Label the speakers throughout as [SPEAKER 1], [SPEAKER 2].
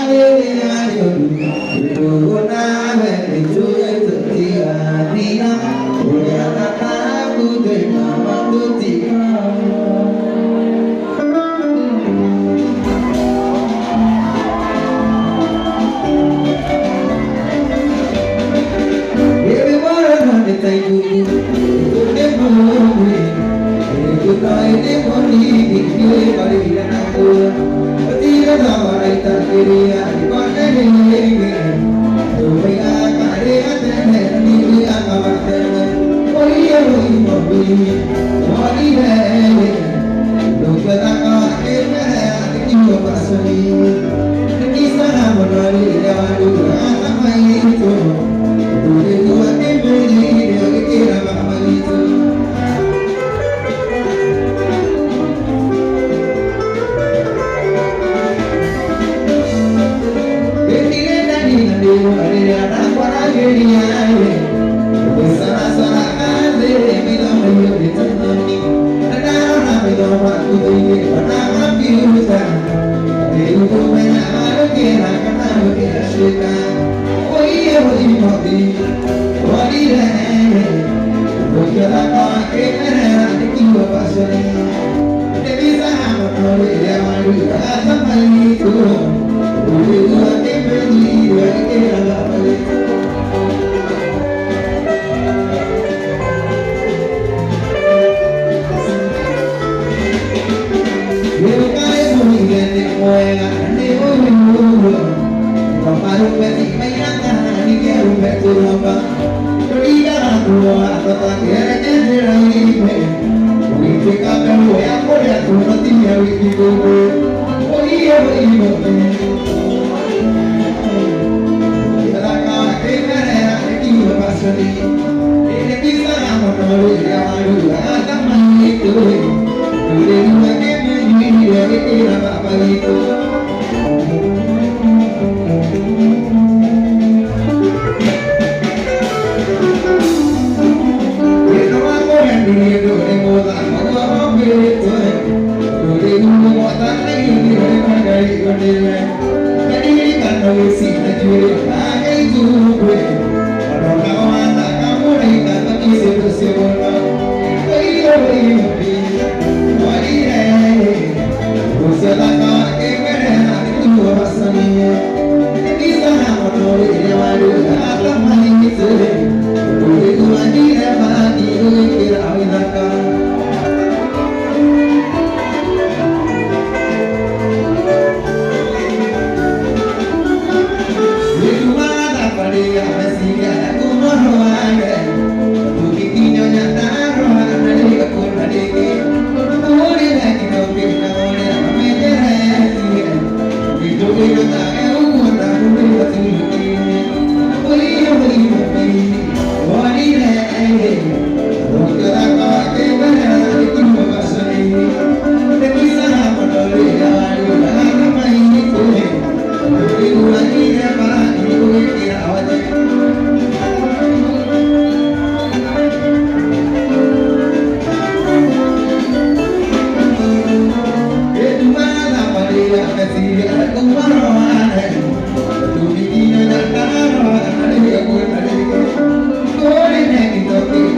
[SPEAKER 1] Thank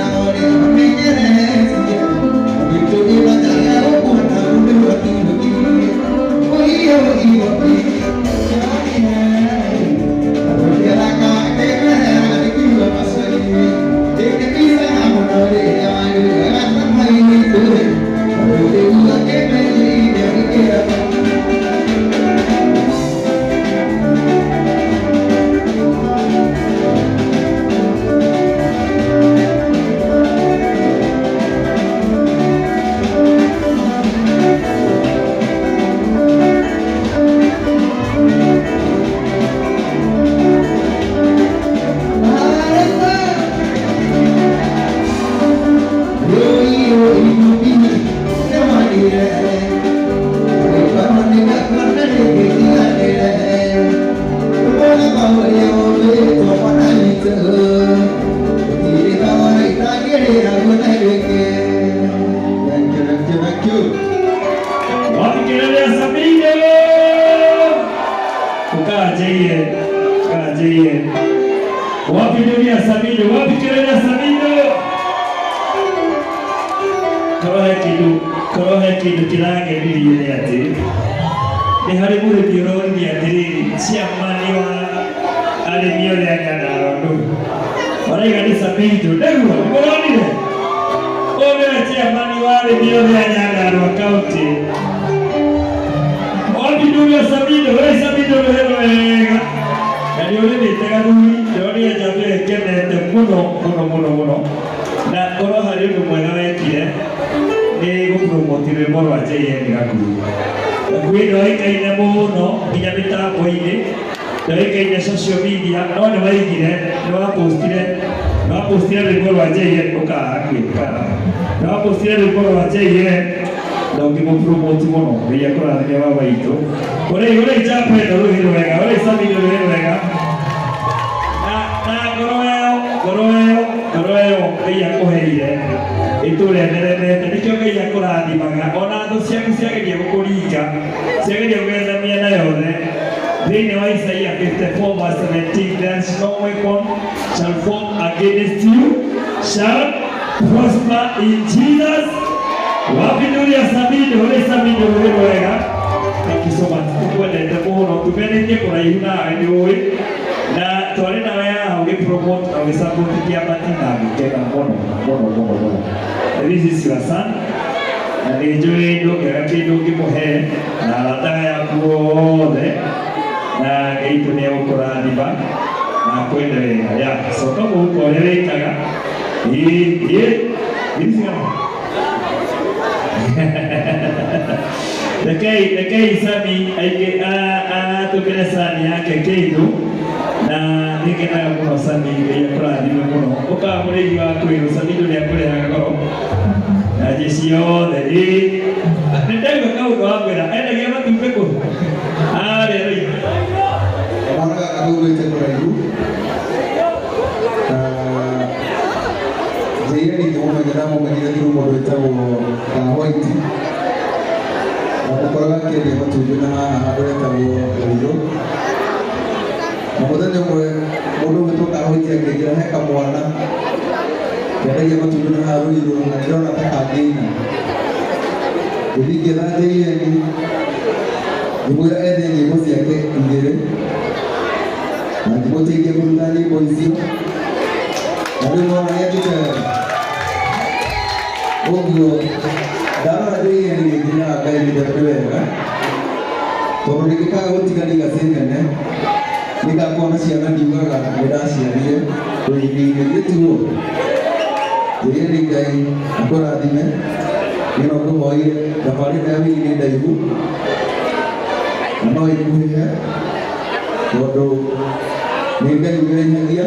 [SPEAKER 1] you. Ukawa JN. Wapi dunia Samido? Wapi kelele Samido? Korwo he kindu kirageririe ni ati ni hari mũrĩmi ũronirie atĩrĩrĩ chairman wa arĩmi othe a Nyandarua ndũ maraiga nĩ Samido nĩguo nĩmũronire ũyũ nĩwe chairman wa arĩmi othe a Nyandarua County. Wapi dunia Samido? We Samido rũhĩ wega na nĩ ũrĩmĩte gathuri ndĩronire njamba ĩyo ĩkenete mũno mũno mũno mũno na korwo harĩ ũndũ mwega wekire nĩ gũpromote rwĩmbo rwa JN Gakuhi. Gakuhi ndoĩkaine mũno nginya mĩtambo-inĩ, ndoĩkaine social media, no nĩ waigire, nĩ wapostire rwĩmbo rwa JN ũkahakuĩ nĩ wapostire rwĩmbo rwa JN na ũkĩmũpromote mũno. Ngai akũrathime baba witũ. Ũrĩ njamba ĩno rũhĩ rwega, ũrĩ Samido rũhĩ rwega. Na ngoro ĩyo Ngai akũheire ĩtũre ĩtheremete, nĩkĩo Ngai akũrathimaga. Ona thũ ciaku ciageria gũkũringa, ciageria gũgetha mĩena yothe. Thĩinĩ wa Isaiah 54 verse 17, there is no weapon shall form against you shall prosper in Jesus. Wapi dunia Samido? Ũrĩ Samido rũhĩ rwega. Thank you so much. Tũkwendete mũno, tumenĩtie kũraihu nawe nĩ ũĩ na twarĩ nawe haha ũgĩpromote na ũgĩsupport kĩambati na ngĩkena mũno mũno mũno mũno. This is your son na nĩ njũĩ ndũngĩaga kĩndũ ũngĩmũhe na arata aya aku othe na Ngai witũ nĩ egũkũrathima na akwende wega. Ya coka mũhuko ũrĩa wĩkaga. Ĩĩ ĩĩ cigana? Rekei Sami aingĩ atũmĩre sani yake kĩndũ na nĩngenaga mũno Sami, Ngai akũrathime mũno. Ũkaga mũrĩithi wa kwĩrwo Samido nĩ akũrehaga goro na jeshi yothe. Ĩĩ nĩ ndaigua kaũndũ wamwĩra endagia matumbĩ kũ harĩa rĩ
[SPEAKER 2] Kamwana gaka kaumĩte kũraihu na JN ngĩmũmenya ndamũmenyire through mũndũ wĩtagwo White na mũkoraga akĩendia matumbĩ na haha handũ hetagwo Ruiru na mũthenya ũmwe mũndũ ũgwĩtwo White akĩnjĩra he kamwana kendagia matumbĩ na haha Ruiru na ndĩrona ta kangĩina. Ngĩthiĩ ngĩetha JN ngĩmwĩra ethe nyĩmbo ciake igĩrĩ na ngĩmũteithia kũruta nyĩmbo icio na rĩu mwana nĩekĩte wega. Ũguo ndarora JN rĩngĩ na Ngai nĩ wega tondũ rĩngĩkaga gũtiga legacy nene nĩngakorwo na ciana ndiugaga nĩ ndaciarire rũini-inĩ gĩtiguo. JN Ngai akũrathime niĩ no ngũhoire thabarĩ ĩno ya wĩini nĩ ndaihu na no ĩkuhĩhe tondũ nĩ Ngai ũmĩraihagia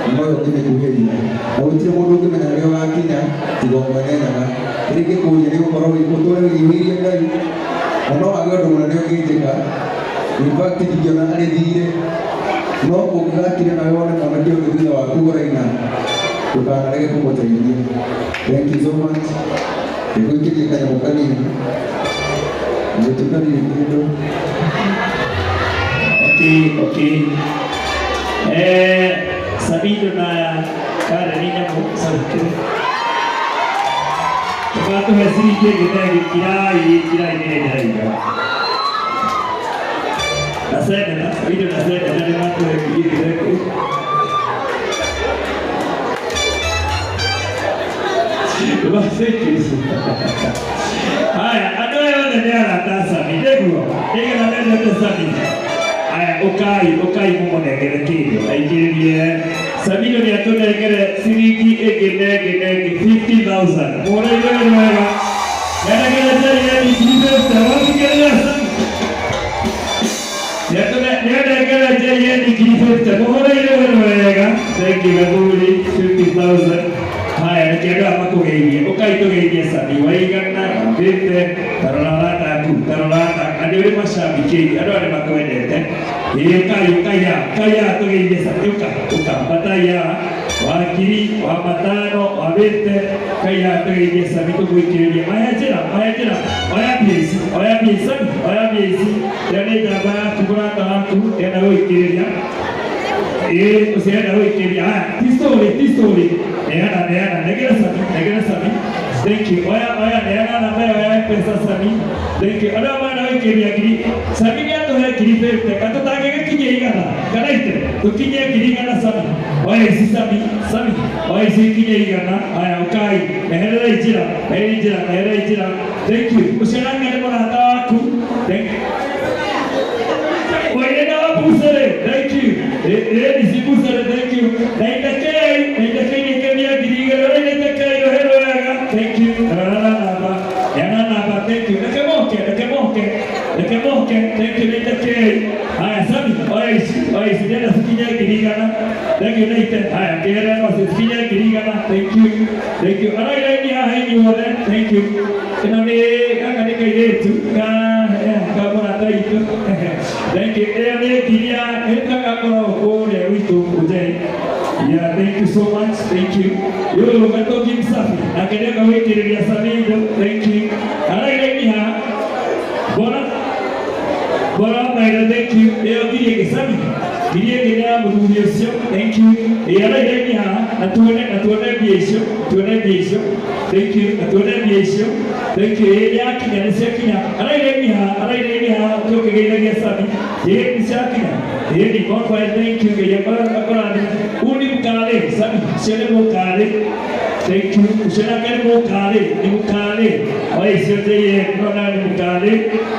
[SPEAKER 2] na nowe ũngĩmĩkuhĩria na gũtirĩ mũndũ ũngĩmenya harĩa ũgakinya tiga o mwene Nyaga. Kĩrĩa ingĩkũria nĩ gũkorwo ũtũre wĩnyihĩirie Ngai na no wage ũndũ mũnene ũngĩnjĩka. In fact ndingĩona arĩ thirĩ no ũngĩgakire nawe wone mwanake ũngĩ thutha waku ũraina ndũkanarege kũmũteithia. Thank you so much. Ngũikĩrie kanyamũ kanini gũtuĩka ndirĩ kĩndũ.
[SPEAKER 1] Okay. Samido na Karen nĩ nyamũ sorry. Tũgatũhe ciringi ĩngĩ na ĩngĩ kirai kirai nĩ ndĩraiga. Na seneta, Samido na seneta nĩ matũhe ngiri ĩngĩ na ĩngĩ. Haya, andũ aya othe nĩ arata a Sami, nĩguo? Nĩgetha mendete Sami. Haya, ũkai, ũkai mũmũnengere kĩndũ. Aingĩrĩrie. Samido nĩ atũnengere ciringi ĩngĩ na ĩngĩ na ĩngĩ 50,000. Mũhũre igũrũ wega. Nĩanengere JN ngiri 50. Wathikĩrĩria Sami. Nĩanengere JN ngiri 50. Mũhũre igũrũ wega. Thank you Gathuri, 50,000. Haya, reke andũ aya makũgeithie. Ũkai tũgeithie Sami waigana, wambĩte, tarora arata aku, tarora arata, na nĩ ũrĩ macambĩki aingĩ, andũ aya nĩ makwendete. Ĩĩ, ũkai, ũkai haha, ũkai haha tũgeithie Sami, ũka, ũka, ambatai haha. wa ngiri, wa matano, wa bĩte, Ngai atũgeithie Sami tũgwĩkĩrĩrie. Mahe njĩra, mahe njĩra, oya mbia ici, oya mbia ici, Sami, oya mbia ici. Ĩyo nĩ njamba yaku, mũrata waku, enda gũikĩrĩria. Ĩĩ, ũcio enda gũikĩrĩria. Haya, ti story, ti story. Neana, neana, negera Sami, negera Sami. Thank you. Oya, oya, neana namba ĩyo ya M-Pesa Sami. Thank you. Arĩa marenda gũikĩrĩria ngiri, Sami nĩ atũhe ngiri 50, ka tũtangĩgĩkinyia igana, kana ite, tũkinyie ngiri igana Sami. Oya ici Sami, Sami, oya ici ikinye igana. Haya, ũkai, ehererai njĩra, ehererai njĩra, ehererai njĩra. Thank you. Ũcio nake nĩ mũrata waku. Thank you. Wairena wa Busere, thank you. Ladies Busere, thank you. Na itekei, na itekei nĩ kemia ngiri igĩrĩ, na itekei rũhĩ rwega, thank you. Rora namba, yana namba, thank you. Reke moke, reke moke, reke moke, thank you, na itekei. Haya, Sami, oya ici, oya ici, ndĩrenda cikinye ngiri igana. Thank you, na ite, haya, kĩere no cikinye ngiri igana, thank you, thank you. Arairaini haha inyuothe, thank you. Ĩno nĩ, gaka nĩ kairĩtu, ka, ka mũrata witũ. Thank you. Ĩyo nĩ ngiri ya, ĩtagakorwo kũrĩa gwitũ Ũnjai. Yeah, thank you so much. Thank you. Yulu Gatoki Msafi. Nake nĩoka gwĩkĩrĩria Sami indo. Thank you. Arairaini haha. Bora. Bora Maira, thank you. Ĩyo ngiri ĩngĩ Sami. Ngiri ĩngĩ nĩ ya mũthuri ũcio. Thank you. Ĩyo arairaini haha. Na tuone, na tuone mbia icio. Tuone mbia icio. Thank you. Na tuone mbia icio. Thank you. Ĩĩ yakinya, nĩ ciakinya. Arairaini haha, arairaini haha ũkĩgeithagia Sami. Ĩĩ nĩ ciakinya. Ĩĩ ni bonfire, thank you. Ngai akũrathime. Huu ni mkale, Sami. Ũcio nĩ mũkale. Thank you. Ũcio nake nĩ mũkale, nĩ mũkale. Oya icio njĩie, nona nĩ mũkale.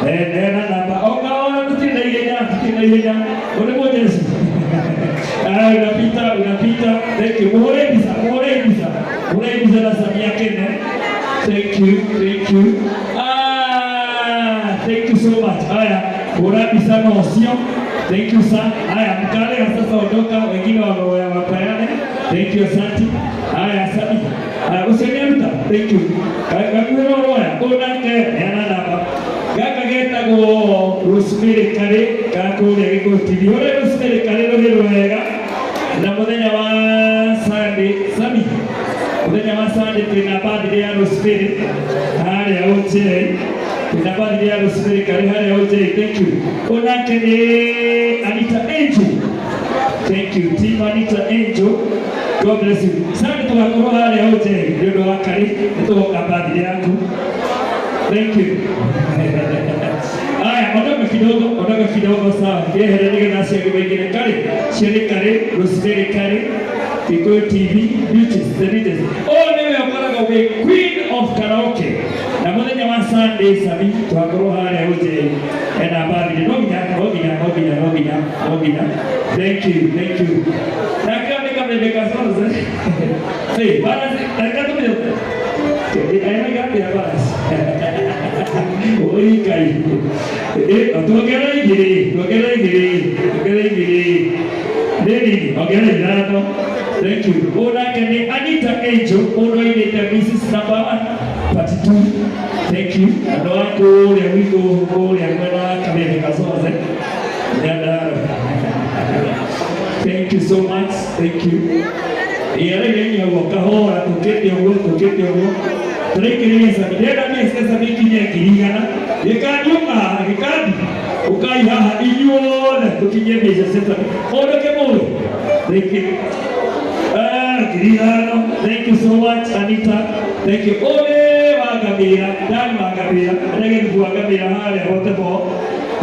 [SPEAKER 1] Neana namba. Oka ona tũtirĩ na ihenya, tũtirĩ na ihenya. Ũyũ nĩ mũjeshi. Ah, unapita, unapita. Thank you. Muhũre mbica, muhũre mbica. Muhũre mbica na Sami akene. Thank you, thank you. Ah, thank you so much. Haya, hũra mbica na ũcio. Thank you sir. Haya, mkale sasa ondoka, wengine wapeane. Thank you, asante. Haya, Sami. Haya, ũcio nĩ aruta. Thank you. Gakuhĩ roya, ũyũ nake neana namba. Gaka getagwo Rosemary Karĩ ga kũrĩa Gĩkũyũ TV. Ũrĩa Rosemary Karĩ rũhĩ rwega na mũthenya wa Sunday, Sami, mũthenya wa Sunday twĩna birthday ya Rosemary harĩa Ũnjei. Twĩna birthday ya Rosemary Karĩ harĩa Ũnjei. Thank you. Ũyũ nake nĩ Anita Angel. Thank you. Team Anita Angel. God bless you. Sunday tũgakorwo harĩa Ũnjei nĩ ũndũ wa Karĩ, nĩ tũgoka birthday yaku. Thank you. Haya, ondoka kidogo, ondoka kidogo sawa. Yehere nĩgetha acio angĩ maingĩre. Karĩ, cio nĩ Karĩ, Rosemary Karĩ, Gĩkũyũ TV, Beauties, the Leaders. Ũyũ nĩwe ũkoragwo wĩ Queen of Karaoke. Na mũthenya wa Sunday, Sami, tũgakorwo harĩa Ũnjei. Ena birthday. No nginya, no nginya, no nginya, no nginya, no nginya. Thank you, thank you. Na kĩo nĩ kameme kacoze. Hey, balance, dakika tũmĩte. Aina ngapi ya balance? Oi Ngai. Tuongerere igĩrĩ, tuongerere igĩrĩ, tuongerere igĩrĩ. Nĩ nini, ongerera ithano. Thank you. Ũyũ nake nĩ Anita Angel, ũyũ oimĩte Mrs. Number 1, Part 2. Thank you. Andũ a kũrĩa gwitũ kũrĩa mwena wa Kameme Kasoze. Nyandarua. Thank you so much. Thank you. Ĩyaraire ũguo kahora tũkĩte ũguo tũkĩte ũguo tũraikĩrĩria Sami ndĩrenda mbia cia Sami ikinye ngiri igana gĩkandi ũka haha gĩkandi ũkai haha inyuothe tũkinyie mbia icio cia Sami ondoke mũndũ. Thank you. Ngiri ithano. Thank you so much Anita. Thank you. Ũyũ wa ngamĩra ndani wa ngamĩra ndagĩthu wa ngamĩra harĩa hote bo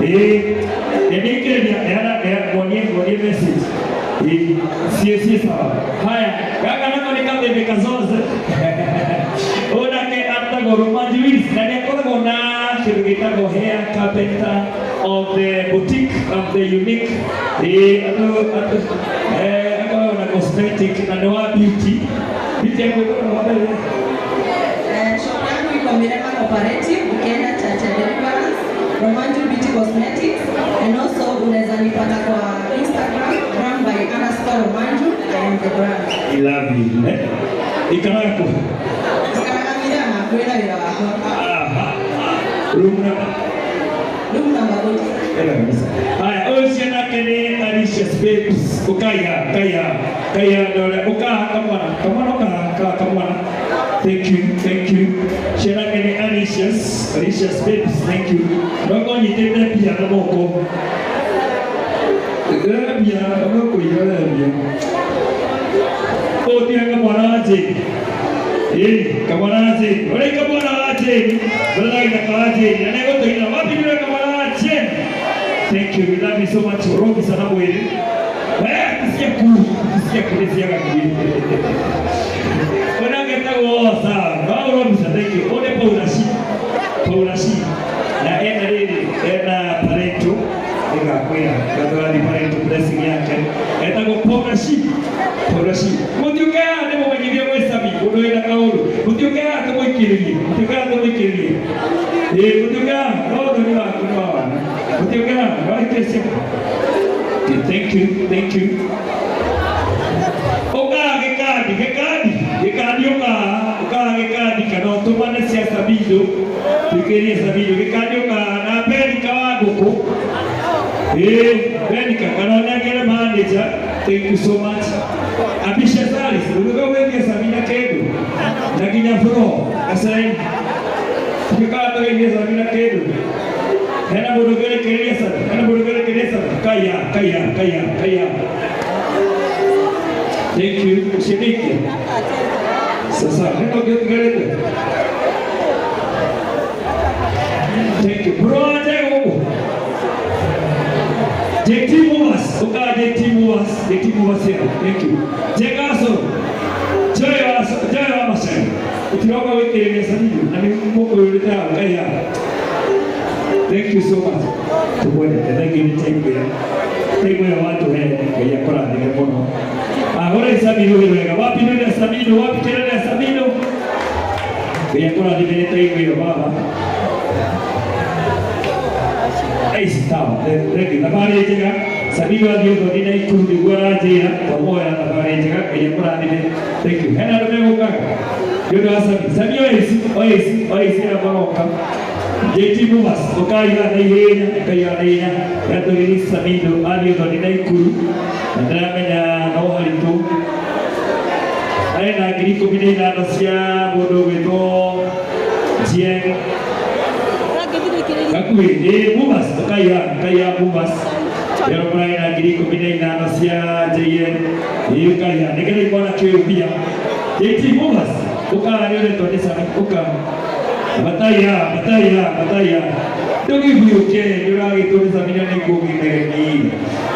[SPEAKER 1] ĩĩ nĩndĩkĩrĩria neana muonie muonie message. Ĩĩ sie sie sawa. Haya, gaka nako nĩ kameme kazoze. Ũyũ nake atagwo Romanji Wills na nĩ akoragwo na kĩndũ gĩtagwo hair carpenter of the boutique of the unique. Ĩĩ andũ andũ akoragwo na cosmetic na nĩ wa beauty. Beauty yako ĩkoragwo wa mbere.
[SPEAKER 3] Shop yangu iko Mirema Cooperative, ukienda Church ya Deliverance, Romanju Beauty Cosmetics, and also unaweza nipata kwa Instagram, brand by underscore Romanju, I am the brand.
[SPEAKER 1] I love you. Eh? Ikaraga kũ?
[SPEAKER 3] Njikaraga Mirema, kwĩna wĩra wakwa.
[SPEAKER 1] Aha. Room number?
[SPEAKER 3] Room number 46.
[SPEAKER 1] Ega kabisa. Haya, ũyũ nake nĩ Alicia Babes, ukaiha kaiha kaiha ndore ukaha kamwana kamwana ukaha ka kamwana. Thank you, thank you. Ciana nĩ Alicious, Alicious Babes, thank you. Ndogo nyitĩte mbia na moko. Mbia, ũgũkũiga mbia. Ũũ kamwana wa Jane. Ĩĩ, kamwana wa Jane. Ũrĩa kamwana wa Jane. Ũrĩa gĩthaka wa Jane. Na nĩegũtũinĩra. Wapi nĩ kamwana wa Jane? Thank you. We love you so much. Ũrogi sana mwĩrĩ. Eh, ti ciaku, ti ciaku nĩ cia gakuĩ. Ũrĩa getagwo sawa. No ũrobisa, thank you. Ũyũ nĩ Paula Shi. Paula Shi. Na ena rĩrĩ, ena parento. Nĩgakwĩra, gatũrathi parento blessing yake. Etagwo Paula Shi. Paula Shi. Mũtiũke haha ndĩmũmenyithie mwĩ Sami, mũndũ wĩna kaũndũ. Mũtiũke haha tũmũikĩrĩrie. Mũtiũke haha tũmũikĩrĩrie. Ĩĩ, mũtiũke haha. No ũthoni waku nĩ wa wana. Mũtiũke haha. No ikĩrĩ ciaku. Okay, thank you, thank you. Ũkaga gĩkandi, gĩkandi, gĩkandi ũkaga, ũkaga gĩkandi kana ũtũmane cia Samido, tuikĩrie Samido, gĩkandi ũkaga na Benika wa ngũkũ. Ĩĩ, Benika kana ũnengere manager, thank you so much. Abisha Salis, ũgĩũka gwĩtia Samina kĩndũ na nginya bro, gacai. Tuĩkaga tũgeithie Samina kĩndũ. Hena mũndũ ũngĩrekereria Sami, hena mũndũ ũngĩrekereria Sami. Kaiya, kaiya, kaiya, kaiya. Thank you. Ushiriki. Sasa, hena ũngĩ ũtigarĩte? Thank you. Bro, aje gũkũ. JT Movers, ukaa JT Movers, JT Movers here. Thank you. Jenga Soro. Joy wa Joy wa Masai. Utiroka wĩkĩrĩria Samido na nĩ mũkũyũrĩte hau kaiya. Thank you so much. Tukwendete. Thank you nĩ taimũ ĩyo. Taimũ ĩyo watũhe Ngai akũrathime mũno. Ahũra Samido wega. Wapi ndio Samido? Wapi kelele ya Samido? Ngai akũrathime nĩ taimũ ĩyo baba. Aici sawa. Thank you. Thabarĩ njega. Samido athiĩ ũthoni na ikuru nĩguo aranjĩra. Twamuoya thabarĩ njega. Ngai akũrathime. Thank you. Hena andũ megũkaga. Nĩ ũndũ wa Sami. Sami oya ici, oya ici, oya ici arĩa maroka. JT Movers, ũkaiga na ihenya, ũkaiga na ihenya. Gatũrĩri Samido athiĩ ũthoni na ikuru. Na ndĩramenya no haritũ. Arĩ na 15,000 cia mũndũ ũgwĩtwo Jieng Gakuĩ, ĩĩ Movers, ũkaiga, ũkaiga Movers. Rĩo mũrarĩ na 15,000 cia JN. Ĩĩ ũkaiga, nĩgetha imwana kĩũyũ mbia. JT Movers, ũkaga nĩ ũretwo nĩ Sami, ũka. Bataiya, bataiya, bataiya. Ndũgĩthiũke, nĩ ũragĩtwo nĩ Sami na nĩkũgĩnegeni.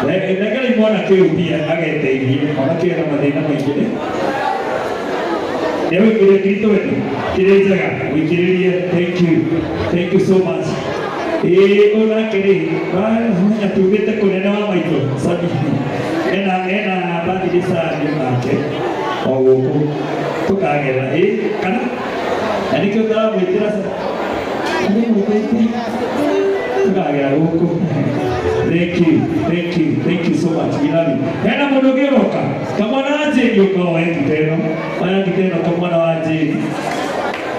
[SPEAKER 1] Nĩgetha imwana kĩũyũ mbia ageteithie, mwanake ena mathĩna maingĩ. Nĩ wĩkĩrĩrie 20,000, kĩrĩ njega, wĩkĩrĩrie, thank you, thank you so much. Ĩĩ ũyũ nake rĩ, menya tumĩte kũnene wa maitũ, Sami. Ena ena birthday Sami nake o gũkũ tũkagerera, ĩĩ kana na nĩkĩo ũtaramwĩtĩra Sami. Nĩmwĩtĩte tũkagera gũkũ. Thank you, thank you, thank you so much. We love you. Hena mũndũ ũngĩ ũroka? Kamwana wa Jane ũka oe ngita ĩno. Oya ngita ĩno kamwana wa Jane.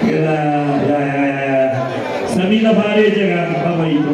[SPEAKER 1] Getha ya ya ya ya. Sami thabarĩ njega baba itũ.